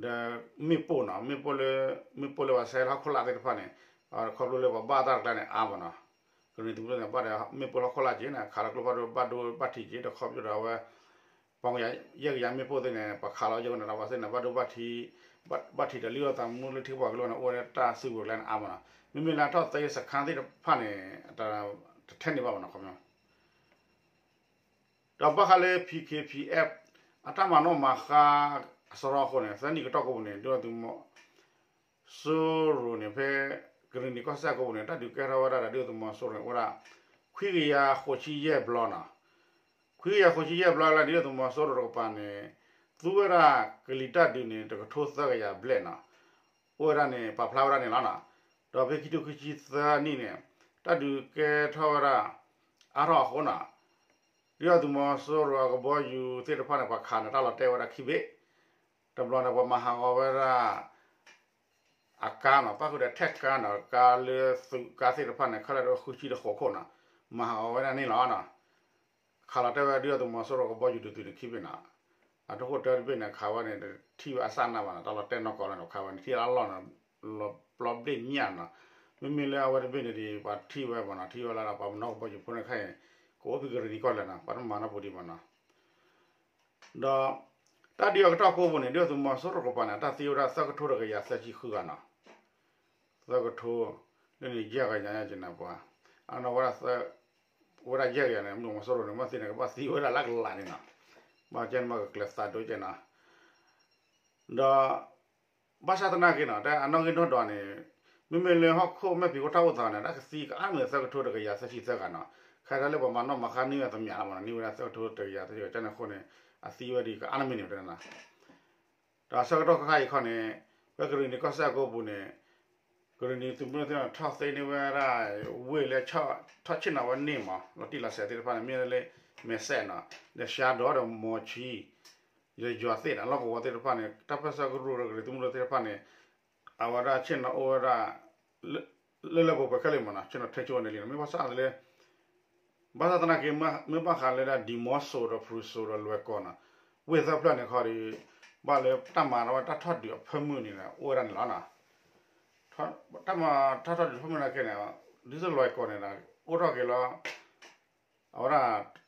ဒီးမ့ၣ်ပိၢ်နီၤ, မ့ၣ်ပိၢ်လၢ မ့ၣ်ပိၢ်လၢပှၤဆဲးလၢဟီၣ်ခိၣ်လာ်သ့ၣ်တဖၣ်န့ၣ် ခီဖျိလၢပှၤဘၣ်တၢ်တကျါန့ၣ်အါမ့ၢ်နီၤ, ကရံၣ်နံၤသုးမုၢ်ဒိၣ်န့ၣ် ဘၣ်ဒီးမ့ၣ်ပိၢ်လၢဟီၣ်ခိၣ်လာ်က့န့ၣ် ခးလီၤကျိဖးဒိၣ်ဘၣ်ဒိဘၣ်ထံးက့ ဒီးခီဖျိဒီးအဝဲ ပီၣ်ယဲၢ်ကယၤမ့ၣ်ပိၢ်သ့ၣ်န့ၣ် ပှၤခးလီၤယဲၢ်ကန့ၣ် တၢ်ဝဲသ့ၣ်န့ၣ် ဘၣ်ဒိဘၣ်ထံး, ဘၣ်ထံးဒီးလုၢ်ထီၣ်သးမူလၢထံကီၢ်ပှၤကလုာ်န့ၣ် အိၣ်ဝဲဒၣ်တၢ်စုကဝဲၤကျါန့ၣ်အါမ့ၢ်နီၤ, မ့မ့ၢ်လၢအထီၣ်သ့စခါသ့ၣ်တဖၣ်န့ၣ် တထဲန့ၣ်ဘၣ်မ့ၢ်နီၤ, ခီဖျိ ဒီးဘၣ်ဃးလၢ P K P F အတၢ်မၤနီၣ်မၤဃါအစရီအဃိန့ၣ် သၢနံၣ်ကတီၢ်ကိးပူၤန့ၣ် ဒုၣ်ဒါသုးမီၤစိရိၤန့ၣ် ဖဲကရံၣ်နံၤကီၢ်စဲၣ်ကိးပူၤန့ၣ် တၢ်ဒုးကဲထီၣ်ဝဲဒၣ်ဒီးဒုၣ်ဒါသုးမီၤစိရိၤန့ၣ် အိၣ်ဝဲဒၣ် ခွံကယၤဃိးဆံယဲၢ်ဘျီနီၤ, ခွံကယၤဃိးဆံယဲၢ်ဘျီလၢဒုၣ်ဒါသုးမီၤစိရိၤတကပၤန့ၣ် သူဝဲဒၣ်ကလံၤတၢ်ဒုးန့ၣ် တကထိသၢကယၤဘျဲၣ်နီၤ, အိၣ်ဝဲဒၣ်န့ၣ် ပာ်ဖျါဝဲဒၣ်န့ၣ်လီၤနီၤ, ဒီးဖဲခံကထိခံဆံသၢနံၣ်န့ၣ် တၢ်ဒုးကဲထီၣ်ဝဲဒၣ် အါထီၣ်အဃိနီၤ ဒုၣ်ဒါသုးမီၤစိရိၤအကဘီယူၤသ့ၣ်တဖၣ်န့ၣ် ပှၤခးန့ၣ် တၢ်လီၤတဲာ်ဝဲဒၣ်ခံဘ့ၣ်, တဘျီန့ၣ် ပှၤမၤဟးဂီၤဝဲဒၣ် အကါနီၤ, ပၣ်ဃုာ်ဒီးထဲကါနီၤ, ကါလၢသုးကါသ့ၣ်တဖၣ်န့ၣ် ခဲလၢာ်ဒီးဃုဆံတဃိးခိၣ်နီၤ, မၤဟးဂီၤဝဲဒၣ်န့ၣ်လီၤနီၤ, ခးလီၤတဲာ်ဝဲဒုၣ်ဒါသုးမီၤစိရိၤကဘီယူၤတသုးန့ၣ်ခံဘ့ၣ်နီၤ, အတခိၣ်တၢတဘ့ၣ်န့ၣ် ခးဝဲန့ၣ် ထံၣ်ဝဲအစၢ်နါဘၣ်နီၤ, တၢ်လီၤတဲာ်နီၢ်ကီၢ်လၢန့ၣ် ခးဝဲန့ၣ် ထံၣ်အလီၢ်နီၤ, လီၤပျီဘ့ၣ်ညၣ်နီၤ, မ့မ့ၢ်လၢအဝဲတဘ့ၣ်န့ၣ်ဒီး ပှၤထံၣ်ဝဲမ့ၢ်နီၤ, ထံၣ်ဝဲလၢဒီးပှၤမနီၢ်ကဘီယူၤဖိန့ၣ်ခဲအံၤ ပအိၣ်ဖဲကရံၣ်နံၤကီၢ်လဲၣ်နီၤ ပှၤတမၤနီၢ်ပူၤဒံးဘၣ်နီၤ, ဒီး တၢ်ဒုးအကတီၢ်ကိးပူၤန့ၣ် ဒုၣ်ဒါသုးမီၤစိရိၤတကပၤန့ၣ် တၢ်သံဝဲဒၣ်သၢကထိတကယၤသၢဆံဃုဂၤနီၤ, သၢကထိ လၢန့ၣ်ယဲၢ်ကယၤညါက့ၤန့ၣ်ပှၤ, အနီၢ်ဝဲဒၣ်သၢ ဝဲဒၣ်ယဲၢ်ကယၤန့ၣ် မ့ၢ်မီၤစိရိၤန့ၣ် မ့ၢ်သံန့ၣ် ကဘၣ်သံဝဲဒၣ်လၢကလးန့ၣ်နီၤ, ဘၣ်ကဲန့ၣ်မ့ၢ်ကကျဲၤသးဒိကဲန့ၣ်နီၤ, ဒီး ဘၣ်ဆၣ်သနာ်က့နီၤ တၢ်အနီၣ်ဂံၢ်နီၣ်ဒွးန့ၣ် မ့မ့ၢ်လၢဟီၣ်ခိၣ်မဲာ်ဖံးခိၣ်တၢ်အိၣ်သးန့ၣ် တၢ်ကသံကအါမ့ၢ်သၢကထိတကယၤသၢဆံသၢဂၤနီၤ, ခဲဒၣ်လၢပှၤမၤနီၣ်မၤဃါန့ၢ်ဝဲသမံးလီၤမနီၤ န့ၢ်ဝဲဒၣ်သၢကထိတကယၤသၢဆံသၢဂၤန့ၣ်အဃိန့ၣ် အသံဝဲဒၣ်ကအါမ့ၢ်န့ၣ်တဲနီၤ, ဒီးဆၢကတီၢ်ခဲခါအံၤခီန့ၣ် ဖဲကရံၣ်နံၤကီၢ်စဲၣ်အကိးပူၤန့ၣ် ကရံၣ်နံၤသုးမုၢ်ဒိၣ်သ့ၣ်နီၤ ထီၣ်သ့န့ၢ်ဝဲဒၣ် ဝ့ၢ်လၢ ထီၣ်ဆ့ၣ်နီၤဝဲန့ၢ်မး လီၤတံၢ်လီၤဆဲးသ့ၣ်တဖၣ်န့ၣ် မ့ၢ်လၢ မဲာ်စဲးနီၤ ဒီးရှါဒီး ဒီးမီၤဆံ ဒီးယွၤသ့ၣ်နီၤ လီၢ်ကဝီၤသ့ၣ်တဖၣ်န့ၣ် တၢ်ပၢၢ်ဆၢကရူၢ်ဒီးကရံၣ်နံၤသုးမုၢ်ဒိၣ်သ့ၣ်တဖၣ်န့ၣ် အဝဲဒၣ်ဆ့ၣ်နီၤအိၣ်ဝဲဒၣ် လၢလၢပှဲၤပှဲၤခဲလၢာ်မးနီၤ ဆ့ၣ်နီၤထဲဆိဝဲန့ၣ်လံနီၤ မ့ၢ်ဘၣ်ဆၣ်လၢ ဘၣ်ဆၣ်သနာ်က့ မ့ၢ်ဘၣ်ဃးလၢဒၣ် ဒံမီစိၤဒီးဖရူစိၤဒီးလွဲၢ်ကီၢ်နီၤ ဝ့ၢ်သၢဖျၢၣ်န့ၣ်ခီဒီး ဘၣ်လၢတၢ်မၤထီၣ်ဝဲတၢ်ထီၣ်ဒုးအဖၢမုၢ်န့ၣ် အိၣ်ဝဲဒၣ်န့ၣ်လီၤနီၤ တၢ်မၤတၢ်ထီၣ်ဒုးဖၢမုၢ်နာ်က့န့ၣ် ဒ်သိးလွဲၢ်ကီၢ်န့ၣ်ဒီး အိၣ်ထီၣ်က့ၤလီၤ အဝဲဒၣ်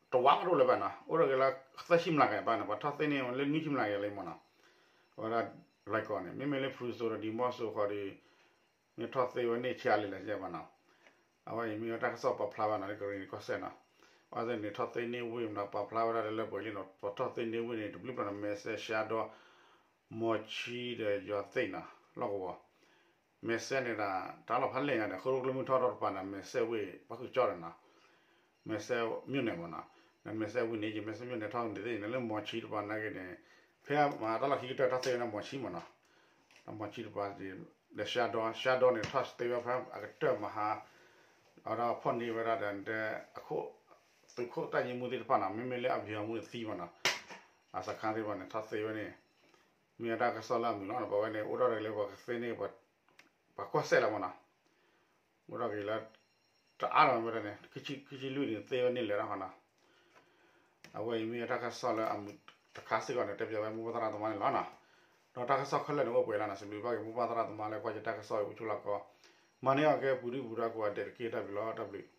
တဝးကဒိၣ်လၢၤဘၣ်နီၤ အိၣ်ထီၣ်က့ၤလၢသၢဆံမျးက့ၤဘၣ်န့ၣ် ပှၤထီၣ်သ့န့ၢ်ဝဲလၢနွံဆံမျးက့ၤလံမးနီၤ အဝဲဒၣ်လွဲၢ်ကီၢ်န့ၣ် မ့မ့ၢ်လၢဖရူစိၤဒီးဒံမီစိၤဃီဒီး မ့ၢ်ထီၣ်သ့ဝဲန့ၢ်ဆံးအါလဲၣ်လဲၣ်ဘၣ်နီၤ အဝဲအံၤမ့ၢ်ဝဲတၢ်ကစီၣ်ပာ်ဖျါဘၣ်နီၤ လၢကရံၣ်နံၤကီၢ်စဲၣ်နီၤ အဝဲသ့ၣ်န့ၣ်ထီၣ်သ့န့ၢ်ဝ့ၢ်မးနီၤ ပာ်ဖျါဝဲဒၣ်လၢလၢပှဲၤလံနီၤ ပှၤထီၣ်သ့န့ၢ်ဝ့ၢ်န့ၣ် တဘျုးဖျၢၣ်န့ၣ် မဲာ်စဲးရှါဒီး မီၤဆံဒီးယွၤသ့ၣ်နီၤ လီၢ်ကဝီၤ မဲာ်စဲးန့ၣ်ဒီး တၢ်လီၢ်ဖးလဲၢ်ညါဒီး ဃိရိကျိမုၢ်ထီၣ်ထီၣ်တပၤန့ၣ် မဲာ်စဲးဝ့ၢ်ပှၤဃုာ်ကၠီဒီးနီၤ မဲာ်စဲးမြို့နယ်မးနီၤ မဲာ်စဲးဝ့ၢ်န့ၣ် မဲာ်စဲးမြို့နယ်ထီၣ်န့ၣ်သ့ၣ်န့ၣ် လၢမီၤဆံတပၤနာ်က့န့ၣ် ဖဲမၤတၢ်လီၢ်ခံကတၢၢ်ထီၣ်သ့ဝဲန့ၣ်မီၤဆံမးနီၤ မီၤဆံတပၤ ဒီးရှါဒီ ရှါဒီန့ၣ် ထီၣ်သ့ဝဲဖဲအကတၢၢ်မဟါ အဝဲဒၣ်ဖီၣ်န့ၢ်ဝဲဒၣ်ဒီး အခိၣ် သုးခိၣ်တၢ်ယံၤမူသ့ၣ်တဖၣ်နီၤ မ့မ့ၢ်လၢအဘံၤအမူန့ၣ်သံမးနီၤ အစခါသ့ၣ်တဖၣ်န့ၣ် ထီၣ်သ့ဝဲန့ၣ် မ့ၢ်ဝဲတၢ်ကစီၣ်လၢအမုာ်လီၤ ပဝဲန့ၣ် အိၣ်ထီၣ်တဂ့ၤလၢပှၤကသ့န့ၢ် ပှၤကွၢ်စဲၣ်လၢမးနီၤ အိၣ်ထီၣ်က့ၤလၢ တအါလီၤမ့ၢ်ဝဲဒၣ်န့ၣ် ခံဆံလွံၢ်န့ၣ် သ့ဝဲန့ၢ်လဲၤထီၣ်ဃီနီၤ အဝဲအံၤမ့ၢ်ဝဲတၢ်ကစီၣ်လၢအမုာ်တခါစ့ၢ်ကီးန့ၣ် တဲပၠးဝဲမိၢ်ပၢ်သရၣ်သမါန့ၣ်လီၤနီၤ ဒီးတၢ်ကစီၣ်ခဲလၢာ်န့ၣ် အိၣ်ပှဲၤလီၤနီၤ စံးဘျုးဘၣ်က့ၤမိၢ်ပၢ်သရၣ်သမါလၢကွၢ်ယတၢ်ကစီၣ်အံၤအိၣ်ဆူၣ်လီၤကီ မၤန့ၢ်အီၤကဲပူၤဒုၣ်ပူၤဒါကိးဂၤဒဲးတက့ၢ် တၢ်ဘျုးလီၤ တၢ်ဘျုး